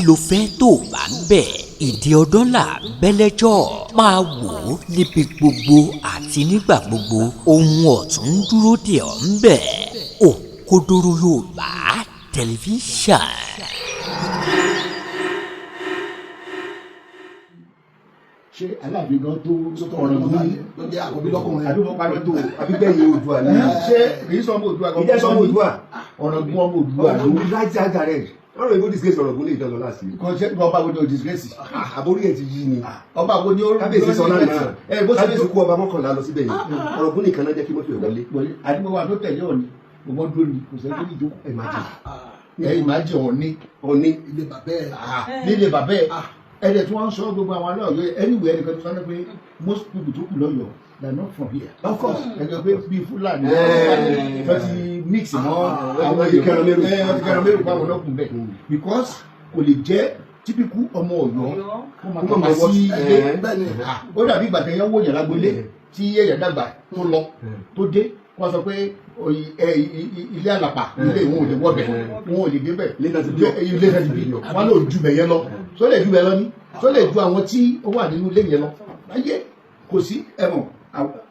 Ló fẹ́ tó o bá ń bẹ̀ ìdí ọdún là bẹ́lẹ́jọ́ máa wò ó níbi gbogbo àti nígbà gbogbo. Ohun ọ̀tun ń dúró dè ọ́ ń bẹ̀. Òkodoro Yorùbá Tẹlifíṣàn. Ṣé Aláàfin gan tó ọ̀rọ̀ mú ní ló jẹ́ àkọ́bí lọ́kùnrin? Àbí wọ́n parọ́ tó? Àbí gbẹ̀yìn Oòduà ní. Ṣé kì í sọ ọmọ Oòduà gan? Ìjẹ́ sọmọ Oòduà. Ọ̀ràngún ọmọ Oòduà ló. Ọ̀rọ̀ right hand direct. Ọ̀rọ̀ ìbò disgrace Ọ̀ràngún lè dán lọ láti. Kò ṣe ọba wo ni o disgrace? Àbórí ẹ̀ ti yí ni. Ọba wo ni ó? Kábíyèsí sọ lánàá. Ẹ bó ṣe Kábíyèsí kó ọba 11 lọ síbẹ̀ yìí. Ọ̀ràngún nìkan náà jẹ́ kí mọ́tò ẹ̀ wọlé. Wọlé àdúgbò wa tó tẹ̀lé Ọ̀ọ̀ni, gbogbo dúró ni, kò sẹ́ni tó ní ìjókòó. Ẹ máa jẹ. Ẹ máa jẹ Ọ̀ọ̀ni. Ọ̀ọ̀ni. Ilé bàbá ẹ̀. Nílé bàbá ẹ̀ ẹ̀dẹ̀ tí wọ́n ń sọ gbogbo àwọn ará Ọ̀yọ́ anyway, ẹnìkan tó sọ pé most people tó kù lọ́yọ̀ọ́, they are not from here. Of course. Ẹgbẹ́ pé bíi Fúlàní tó ti mix mọ́ àwọn wọ́n ti kẹran mérò. Ẹ wọ́n ti kẹran mérò pa àwọn ọlọ́kùn bẹ́ẹ̀, because kò lè jẹ́ typical ọmọ Ọ̀yọ́ kó máa Kó tọ́ka máa wọ́ sí ilé. Bẹ́ẹ̀ ni. Ó dàbí ìgbà tẹ̀yẹ́ wò yẹn lágbolé tí èèyàn dàgbà tó lọ tó dé, wọ́n sọ pé ilé àlàpà ilé ìwọ̀n ò lè wọ́bẹ̀, wọn ò lè débẹ̀. Ilé náà ti bí ọ. Ilé náà ti bí wọn lè ju bẹ̀ yẹn lọ, tó lè ju bẹ̀ lọ ní tó lè ju àwọn tí ó wà nínú ilé yẹn lọ láyé, kò sí ẹ̀mọ̀.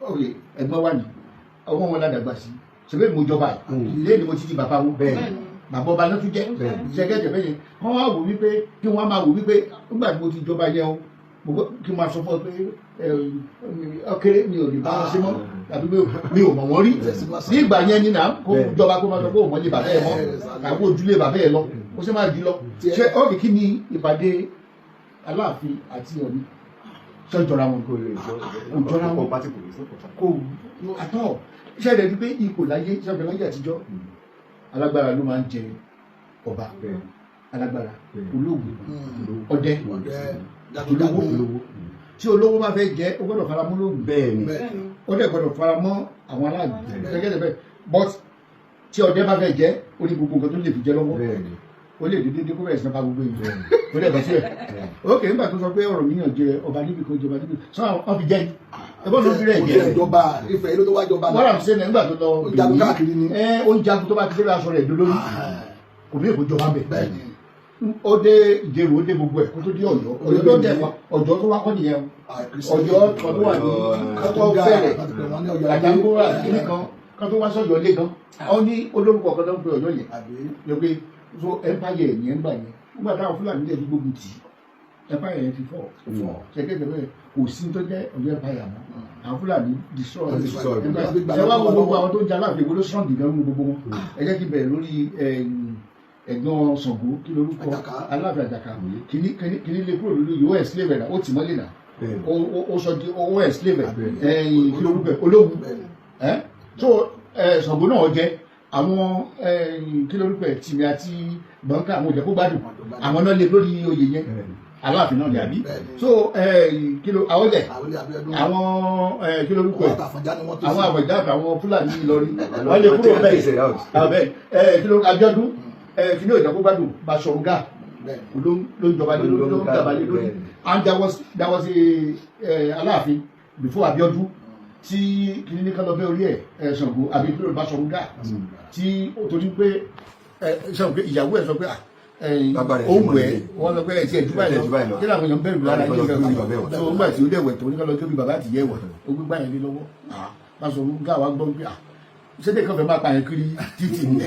Ok, ẹ̀gbọ́n wa ní ọmọ wọn ládàgbà sí ṣẹbẹ́ mo jọba yìí, ilé ni mo ti di bàbá wọn, bàbá ọba náà tún jẹ́ ṣẹkẹ́tẹ̀ bẹ́yẹn. Wọ́n wá wò wípé kí wọ́n máa wò wípé nígbà tí mo ti jọba yẹn o, kí n máa sọ fún ọ pé ọkẹrẹ mi ò lè bá wọn ṣe mọ́ tàbí mi ò mọ̀ wọ́n rí nígbà yẹn ní náà kó jọba kó máa sọ pé òun mọ̀ lé bàbá ẹ̀ mọ́ àwọn ojúlé bàbá ẹ̀ lọ, ó ṣe máa jù lọ. Ṣé ókè, kí ni ìpàdé Aláàfin àti Ọ̀ọ̀ni? Ṣé ó jọra wọn? Kò lè jọ. Kò jọra wọn. Compatible. Kò àtọ. Ṣé ẹ̀rẹ̀ wípé ipò láyé ṣẹ́fẹ̀ láyé àtijọ́, alágbára ló máa ń jẹ ọba. Alágbára, ológun, ọdẹ, ọdẹ, olówó. Jagunjagun. Tí olówó bá fẹ́ jẹ, ó gbọ́dọ̀ fara mọ́ ológun. Bẹ́ẹ̀ni. Ó dẹ̀ gbọ́dọ̀ fara mọ́ àwọn aláàbò gẹ́gẹ́ bẹ́ẹ̀. But tí ọdẹ bá fẹ́ jẹ, ó ní gbogbo nǹkan tó lè fi jẹ lọ́wọ́. Ó lè dédé kó bẹ̀rẹ̀ sí ní pa gbogbo èèyàn, ó lè bọ́ síbẹ̀. Ok, nígbà tó sọ pé Ọ̀rànmíyàn jẹ ọba níbi kan, jọba níbi sọ àwọn fi jẹ ẹbọn ló fi rẹ̀ Kò jẹ. tiẹ̀ jọba Ifẹ̀ yìí ló tó wá jọba. Wọ́n rà sí ẹ̀ nígbà tó lọ. Ó jagun káàkiri ni. Ẹ ó ń jagun, tó bá ti dé aṣọ rẹ̀ dolórí, kò bí èkó jọba bẹ̀. Bẹ́ẹ̀ ni. Ó dé Ìjẹ̀rò, ó dé gbogbo ẹ̀ kó tó dé Ọ̀yọ́. Ọ̀yọ́ tó dé, Ọ̀yọ́ tó wá kọ́ nìyẹn o. Ọ̀yọ́ kan tó wà ní kọ́kọ́ bẹ̀rẹ̀ Àjàngórà kìíní kan kan tó wá sọ̀yọ́ lé gan, ó ní olórúkọ kan tó ń pe Ọ̀yọ́ yẹn yẹ pé so empire yẹn ń gbà yẹn. Nígbà táwọn Fúlàní dẹ̀ fi gbógun tì í, empire yẹn ti fọ́ ṣẹ́gẹ́gẹ́ bẹ́ẹ̀. Kò sí tó jẹ́ Ọ̀yọ́ empire mọ́, àwọn Fúlàní destroy Destroy. empire. Ẹ wá wo gbogbo àwọn tó ń jẹ Aláàfin, èwo ló strong gan nínú gbogbo wọn? Ẹ jẹ́ kí n bẹ̀rẹ̀ lórí ẹ̀gbọ́n Ṣàngó, kí lorúkọ? Àjàká. Aláàfin Àjàká. Kìíní kìíní lè kúrò lórí yóò enslave ẹ̀ náà, ó tì mọ́lẹ̀ náà, ó sọ di ó enslave ẹ̀. Ẹ̀yìn kí lorúkọ ẹ̀? Olówu ẹ̀. So Ṣàngó náà jẹ àwọn kí lorúkọ ẹ̀, Tìmì àti Gbọ̀ǹkà, àwọn òjẹ́ kó gbádùn, àwọn náà lè lórí oyè yẹn. Aláàfin náà ni àbí? Bẹ́ẹ̀ni. So kí ló Àwọlẹ̀? Àwọlé Abíọ́dún. Àwọn kí lorúkọ ẹ̀? Àwọn Àtàfọ̀njá ni wọ́n tó Àwọn sí. Àwọ̀dá àtàwọn Fúlàní Ìlọrin wọ́n lè kúrò bẹ́ẹ̀. Out. Abẹ́ kí ló Abíọ́dún kí ló ìjọba gbádùn Baṣọ̀run Gáà ló ń jọba lé lórí, ló ń gàba lé lórí. And there was a Aláàfin before Abíọ́dún tí kìíní ní kálọ bẹ́ orí ẹ̀ Ṣàngó àbí kí ló Baṣọ̀run Gáà tí ó torí pé Ṣàngó pé ìyàwó ẹ̀ sọ pé Bàbá rẹ̀ ó ti mọ̀ wẹ̀ nílé. Wọ́n sọ pé ẹ̀ tí ẹ̀ jù báyìí Ẹ̀ jù báyìí lọ lọ. Kí làwọn èèyàn bẹ̀rù lára Kí yín làwọn fẹ́ bàbá ẹ̀ wọ̀. So nígbà tí ó dẹ̀ wẹ̀ tó ní kálọ tó bí bàbá àtìyẹ́ wẹ̀, ó gbégbá yẹn lé lọ́wọ́. Baṣọ̀run Gáà wá gbọ́ pé ṣé kan fẹ́ máa pààyàn kiri títì ni?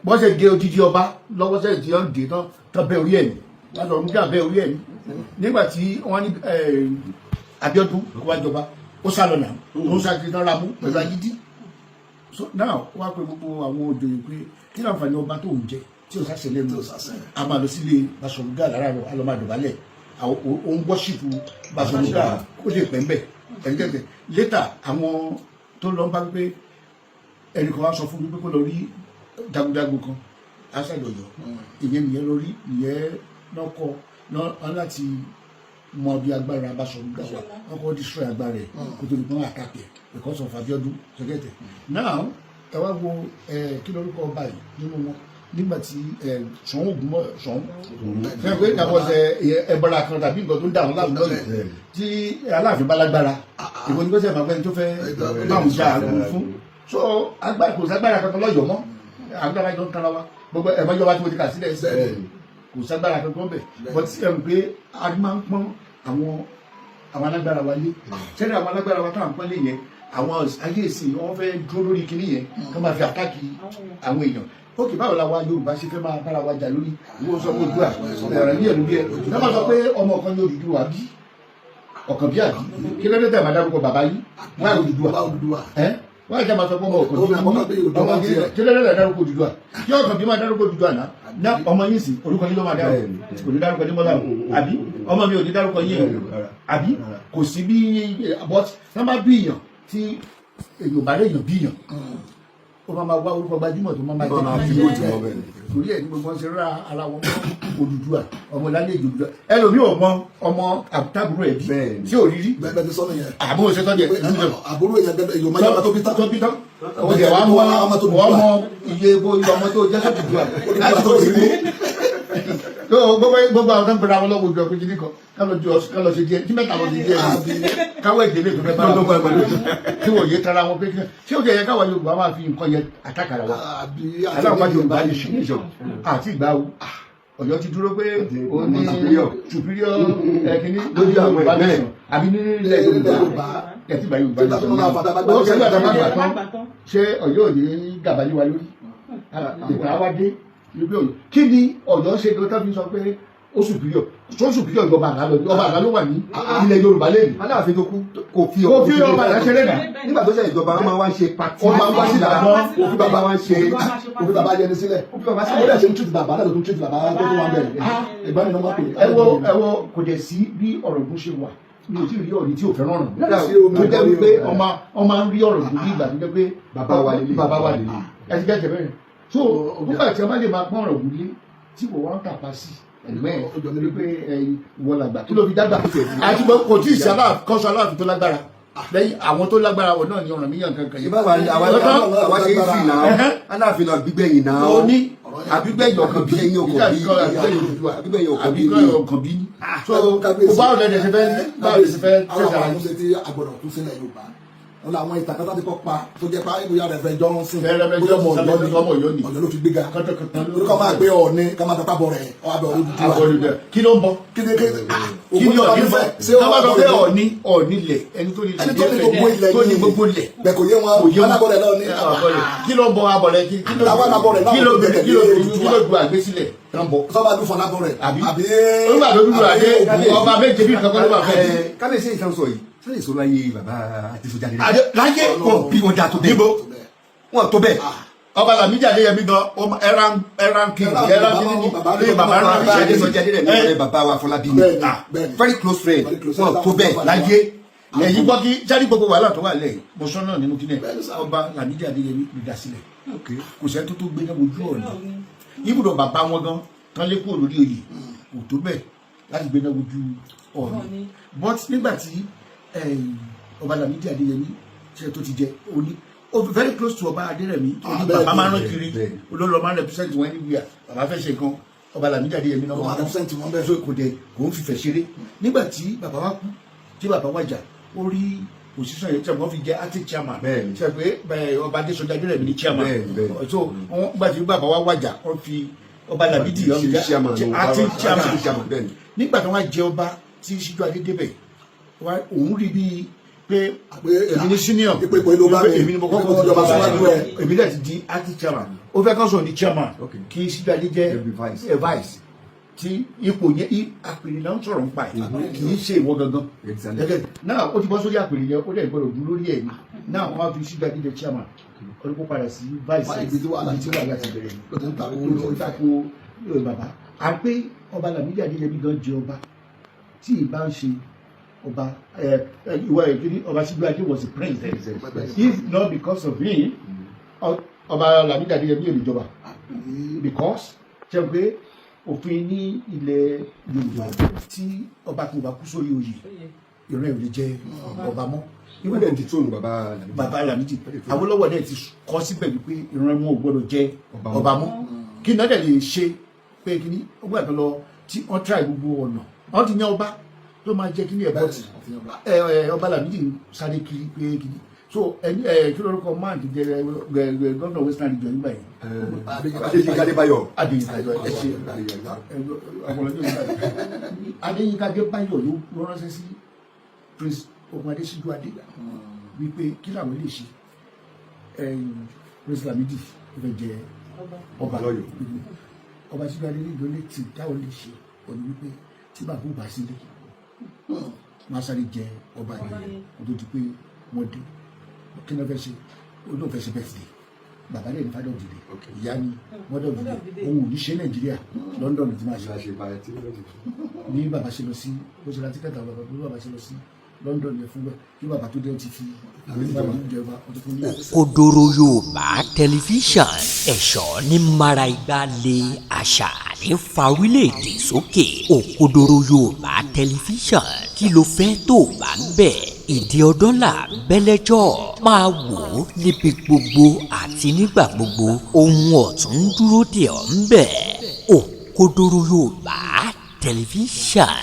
Bọ́n ṣe gé odidi ọba lọ́wọ́ sẹ́yìn tí wọ́n dé tán tán bẹ́ orí ẹ̀ ní Baṣọ̀run Gáà bẹ́ orí ẹ̀ ní. Nígbà tí wọ́n ní Abíọ́dún kó wá jọba, ó sá lọ nà, ó sá kiri tán ra mú pẹ̀lú agídí. So now wọ́n á pe gbogbo àwọn òjòyè pé kí ni àǹfààní ọba tó ń jẹ tí ó sàṣẹ lẹ́nu? A máa lọ sílé Baṣọ̀run Gáà láràárọ̀, a lọ máa dọ̀bálẹ̀, ó ń worship Baṣọ̀run Gáà kó lè pẹ́ ń bẹ̀ ẹ̀ńtẹ̀tẹ̀. Later àwọn tó lọ ń bá pé ẹnì kan wá sọ fún mi pé kó lọ rí jagunjagun kan outside Ọ̀yọ́, ìyẹn nìyẹn lọ rí ìyẹn lọkọ náà láti mọ bí agbára Baṣọ̀run Gáà wà. Wọn kọ́ destroy agbára ẹ̀ kó tó di pọ́n attack ẹ̀ because of Abiodun sẹkẹtẹ. Now ẹ wá wo kí lórúkọ ọba yìí nínú wọn nígbà tí Ṣọ̀ún Ògúnmọ́ Ṣọ̀ún fẹ́ pé dàbọ̀ ṣe ẹbọra kan tàbí nǹkan tó ń dà wọn láàmú lọ́yìn tí Aláàfin bá lágbára, ìwọ ni kò sẹ́ máa fẹ́ tó fẹ́ báwọn jà àgùn fún. So agbára kò ságbára kankan lọ́yọ̀ọ́ mọ́, agbára jọ ń tara wa gbogbo ẹ̀mọ́ ìjọba tí mo ti kà sílẹ̀. Kò ságbára kankan bẹ̀, but ẹ̀ ń pé a máa ń pọ́n àwọn alágbára wa lé sẹ́ni. Àwọn alágbára wa táwọn pọ́n lé yẹn, àwọn ayé ìsìn wọn fẹ́ dúró lórí kinní yẹn kí wọ́n máa fi attack àwọn èèyàn. Ókè, báwo la wa Yorùbá ṣe fẹ́ máa bára wa jà lórí ìwọ sọ pé Oòduà ọ̀rọ̀ ní ẹ̀rú bí ẹ náà máa sọ pé ọmọ kan ní Odùduwà bí ọ̀kan bí àbí kí ló dé tẹ̀ máa dárúkọ bàbá yìí wọ́n á Odùduwà? Bàbá Odùduwà. Ẹ́ wọ́n á jẹ́ máa sọ pé ọmọ ọ̀kan bí Ó ọmọ bí Odùduwà ọmọ tiẹ̀. kí ló dé tẹ̀ dárúkọ Odùduwà, kí ọ̀kan bí máa dárúkọ Odùduwà náà ná. Ọmọ yín sì orúkọ yín ló máa dárúkọ, kò ní dárúkọ Dímọ́lá o, àbí ọmọ mi ò ní dárúkọ yín o, àbí kò sí bí. But wọ́n bá bí èèyàn tí èèyàn bá rí èèyàn bí èèyàn, ó máa máa wá orúkọ gbajúmọ̀ tó máa máa Wọ́n máa fi jẹ́ owó jù wọ́n bẹ́ẹ̀ ni. Torí ẹ̀ ní gbogbo wọn ṣe rá ara wọn mọ́ Odùduwà, ọmọ lálẹ́ Odùduwà. Ẹlòmíì ò mọ ọmọ àtàbúrò ẹ̀ bí Bẹ́ẹ̀ ni. tí ò rí rí. Bẹ́ẹ̀ ti sọ́nù yẹn. Àbúrò ṣe tọ́jú ẹ̀. Àbúrò èèyàn gẹ́gẹ́ èèyàn máa yára tó bí tán. Tó bí tán, ó jẹ wàá mọ ọmọ tó wọ́n mọ iye bó iye ọmọ tó jẹ́ sọ́dùduwà láti tó rí. Gbogbo gbogbo àwọn tó ń pera wọn lọ́wọ́ ojú ọkùnrin kan ká lọ ṣe díẹ̀ tí mẹ́ta lọ ṣe díẹ̀ káwọ́ ìdílé tó fẹ́ bá wọn tí wọ́n yé tara wọn pé kí ṣé ó yẹ káwọn Yorùbá máa fi nǹkan yẹ àtàkàrà wa. Àbí Aláwọ̀ Yorùbá nation àti ìgbà wo Ọ̀yọ́ ti dúró pé ó ní Superior. Superior ẹkíní Lójú àwọn Yorùbá ẹgbẹ́. nation àbí nílẹ̀ Yorùbá ẹ ti gba Yorùbá Nígbà tó nation máa fàtà bá gbà ó kẹ́gbà tó bá gbà Bá tán gbà tán. Ṣé Ọ̀yọ́ ò ní gàba lé wa lórí? Ìtàn wa dé wípé Ọ̀yọ́, kí ni Ọ̀yọ́ ṣe gan tó fi sọ pé ó superior, tó superior ìjọba àná lọ? Ọba àná ló wà ní ilẹ̀ Yorùbá lẹ́nu. Aláàfin tó kú kò fi Kò fi ọba àná ṣeré náà. Nígbà tó ṣe ìjọba, wọn máa wá ń ṣe party. Ó máa ń wá sí Ìbàdàn. Kò fi bàbá wa ń ṣe. Òfin bàbá yẹni sílẹ̀. Ó fi bàbá Ó sílẹ̀. dẹ̀ ṣe ń treat bàbá náà ló tún treat bàbá tó tó wà bẹ̀rẹ̀ ẹ̀gbọ́n mi náà máa pè é. Ẹ wo, kò dẹ̀ sí bí Ọ̀ràngún ṣe wà, mi ò tí ì rí Ọọ̀ni tí ò fẹ́ràn Ọ̀ràngún Láìsí omi tó jẹ́ ọ̀rọ̀ wípé ọmọ ọmọ ń rí Ọ̀ràngún bí ìgbà tó jẹ́ pé Bàbá wa lélẹ̀. Bàbá wa lélẹ̀. Ẹ ti gẹ́gẹ́ bẹ́ẹ̀. So nígbà tí a bá lè máa pọ́n Ọ̀ràngún lé tí kò wọ́n ń tàpá sí ẹ̀gbẹ́ ẹ̀ Ó jọ mí. wípé ìwọ làgbà kí ló fi dágbà àti pé kò tí ì sí kọ́sọ Aláàfin tó lágbára lẹ́yìn àwọn tó lágbára wọn náà ní Ọ̀rànmíyàn kankan yìí. Ìbá wa àwa ṣe é sì náà. Aláàfin náà gbígbẹ̀yìn náà. Ó ní àbígbẹ̀yìn ọkàn bí. Àbígbẹ̀yìn ọkàn bí. Àbígbẹ̀yìn Àbígbẹ̀yìn ọkàn bí. Àbígbẹ̀yìn ọkàn bí. So Kábíyèsí. báwo lẹ ṣe fẹ́, báwo lẹ ṣe fẹ́ Àwọn ṣẹ̀ṣẹ̀ àwọn àtúnṣe tí a gbọ́dọ̀ tún sílẹ̀ Yorùbá wọn làwọn ìtàn kan tó ti kọ́ pa tó jẹ́ pa bóyá Reverend Johnson, Reverend bóyá ọmọ Johnson, Ọ̀yọ́ ni. ọmọ Ọ̀yọ́ ni. Ọ̀yọ́ ló fi gbéga. Kọ́tọ̀kọ́tọ̀ ló- Orúkọ máa gbé Ọọ̀ni ká máa tapá bọ̀ rẹ̀ ọ abẹ́ Odùduwà. Àbọ̀dùdà kí ló ń bọ̀? Kí ni kí Kí ni Ọọ̀ni bọ̀? Ṣé Tó bá sọ pé Ọọ̀ni, Ọọ̀ni lẹ̀, ẹni tó ní Ẹni tó ní gbogbo ilẹ̀ tó ní yìí. gbogbo ilẹ̀. Bẹ́ẹ̀ kò yé wọn. Kò yé wọn. Alábọ̀rẹ̀ náà ní. Àbọ̀rẹ̀. Kí ló ń bọ abọ̀rẹ̀? Kí ló Àwọn alábọ̀rẹ̀ náà kí ló ló kí ló tẹ̀lé kí ló du àgbésílẹ̀ tán bọ̀? Sọ́ba dún fọlábọ̀ rẹ̀. Àbí Àbí nígbà tó dúdú àdé àbí ọba méje bí nǹkan kan ló wà fẹ́. Kábíyèsí ìtàn sọ yìí sọ́yìn ìṣòro ayé bàbá Adésọjí Adé. Adé láyé. Wọn bí wọn dáa tó bẹ́ẹ̀. Níbo? Wọn tó bẹ́ẹ̀. Ọba Làmídì Adéyẹmí gan ẹran ẹran king ẹran kí ni ní bàbá Bàbá rán Adésọjí Adé rẹ̀ ní ọ̀rẹ́ bàbá wa Fọlábí ni. Bẹ́ẹ̀ni, bẹ́ẹ̀ni. Very close friend. Very close Wọn friend. tó bẹ́ẹ̀. Láyé ẹ̀yin gbọ́ kí jáde gbogbo wàhálà tó wà lẹ́yìn mo sọ náà nínú kílẹ̀. Bẹ́ẹ̀ni sà. Ọba Làmídì Adéyẹmí ló dá sílẹ̀. Kò sẹ́ni tó tó gbé náà ojú ọ̀nà ibùdó bàbá wọn gan tán lé kúrò lórí oyè, kò tó bẹ́ẹ̀ láti gbé náà ojú ọ̀nà. But nígbà tí ọba Làmídì Adéyẹmí ṣe tó ti jẹ oní ó very close to ọba Adérẹ̀mí tó ní bẹ́ẹ̀ bàbá máa ń rán bẹ́ẹ̀, kiri bẹ́ẹ̀. olólùwà máa ń represent wọn anywhere. Bàbá fẹ́ ṣe nǹkan, ọba Làmídì Adéyẹmí náà Ó máa represent wọn bẹ́ẹ̀. So kò dé, kò ń fìfẹ́ ṣeré. Nígbà tí bàbá wa kú, tí bàbá wa jà, ó rí position yẹn tí wọ́n fi jẹ́ acting chairman. Bẹ́ẹ̀ni. Ṣe pé bẹ́ẹ̀ ọba Adésọjí Adérẹ̀mí ni chairman. Bẹ́ẹ̀ni, bẹ́ẹ̀ni. So wọ́n gbà tí bàbá wa wàjà, wọ́n fi ọba Làmídì Ṣe wọ́n fi jẹ́ chairman, acting chairman. Acting chairman, bẹ́ẹ̀ni. Nígbà tí wọ́n jẹ ọba tí Síjúadé débẹ̀ òun rí bíi pé Pé, èmi ní senior, ipò ipò ìlú bá mi, èmi ni mo kọ́kọ́ ipò ìjọba síwájú ẹ. Èmi dẹ̀ ti di acting chairman, ó fẹ́ kán sọ ní chairman, kí Síjúadé jẹ́ Ẹ bí vice. ẹ vice tí ipò yẹn àpèrè náà ń sọ̀rọ̀ nípa ẹ̀, kì í ṣe ìwọ gangan. Gẹ́gẹ́ náà ó ti bọ́ sórí àpèrè yẹn, ó dẹ̀ gbọ́dọ̀ dúró lórí ẹ̀ ní náà. Wọ́n á fi Síjúadé jẹ chairman, ó ní kó padà sí vice. Ibi tí wàhálà ibi tí wàhálà ti bẹ̀rẹ̀ ló ti ń takò ló tako bàbá. À ń pé ọba Làmídì Adéyẹmí gan jẹ ọba tí ì bá ń ṣe ọba ẹ ẹ ìwà ìkíní. Ọba Síjúadé was a prince then. If not because of him, ọba Làmídì Adéyẹmí ò lè jọba, because ṣe pé òfin ní ilẹ̀ Yorùbá, tí ọba kò bá kú sórí oyè, ìran ẹ̀ ò lè jẹ ọba mọ́. Wọ́n dẹ̀ ti tóònù bàbá Làmídì. Bàbá Làmídì, Awólọ́wọ̀ dẹ̀ ti kọ síbẹ̀ wípé ìran wọn ò gbọ́dọ̀ jẹ Ọba ọba mọ́. Kí náà dẹ̀ lè ṣe pé kí ni ó gbà tó lọ tí wọ́n try gbogbo ọ̀nà, wọ́n ti yan ọba tó máa jẹ́ kí ní ẹ̀bọ́ tí ẹ ọba Làmídì ń sáré kiri pé kí ni So ẹni ẹ kí lórúkọ máa ti jẹ ẹ gómìnà Western Region nígbà yìí? Adéyínká Adébáyọ̀. Adéyínká Adébáyọ̀, ẹ ṣe ọpọlọjọ nígbà yìí. Adéyínká Adébáyọ̀ ló ránṣẹ́ sí Prince Okunadé Síjúadé wípé kí làwọn lè ṣe. Ẹ̀yìn Prince Lamidi ó fẹ́ jẹ ọba Lọ́yọ̀ọ́. Ọba Síjúadé ní ìdólé tí táwọn lè ṣe òní wípé tí bàbá ò bá sílé, wọn á sáré jẹ ọba yẹn kó tó di pé wọ́n dé. Kí ni wọ́n fẹ́ ṣe? Ó lóun fẹ́ ṣe birthday, bàbá lè ní father of the day, ìyá ni mother of the day. Òun ò ní ṣe Nàìjíríà, London ló ti máa ṣe. Ìgbà ṣe báyìí tí wọ́n ti Ní bàbá ṣe lọ sí, bó ṣe ra ticket àwọn bàbá, bí bàbá ṣe lọ sí London yẹn fún bẹ́ẹ̀, kí bàbá tó dé, ó ti fi bàbá tó jẹba, ó ti fún ní. Òkodoro Yorùbá Tẹlifíṣàn, ẹ̀ṣọ́ ní mara igba lé, àṣà ní fa orílẹ̀-èdè sókè. Òkodoro Yorùbá Tẹlifíṣàn, kí ló fẹ́ tó o bá ń bẹ̀? Ìdí ọdọ́là bẹ́lẹ́jọ́ máa wò ó níbi gbogbo àti nígbà gbogbo. Ohun ọ̀tun ń dúró dè ọ́ ń bẹ̀. Òkodoro Yorùbá Tẹlifíṣàn.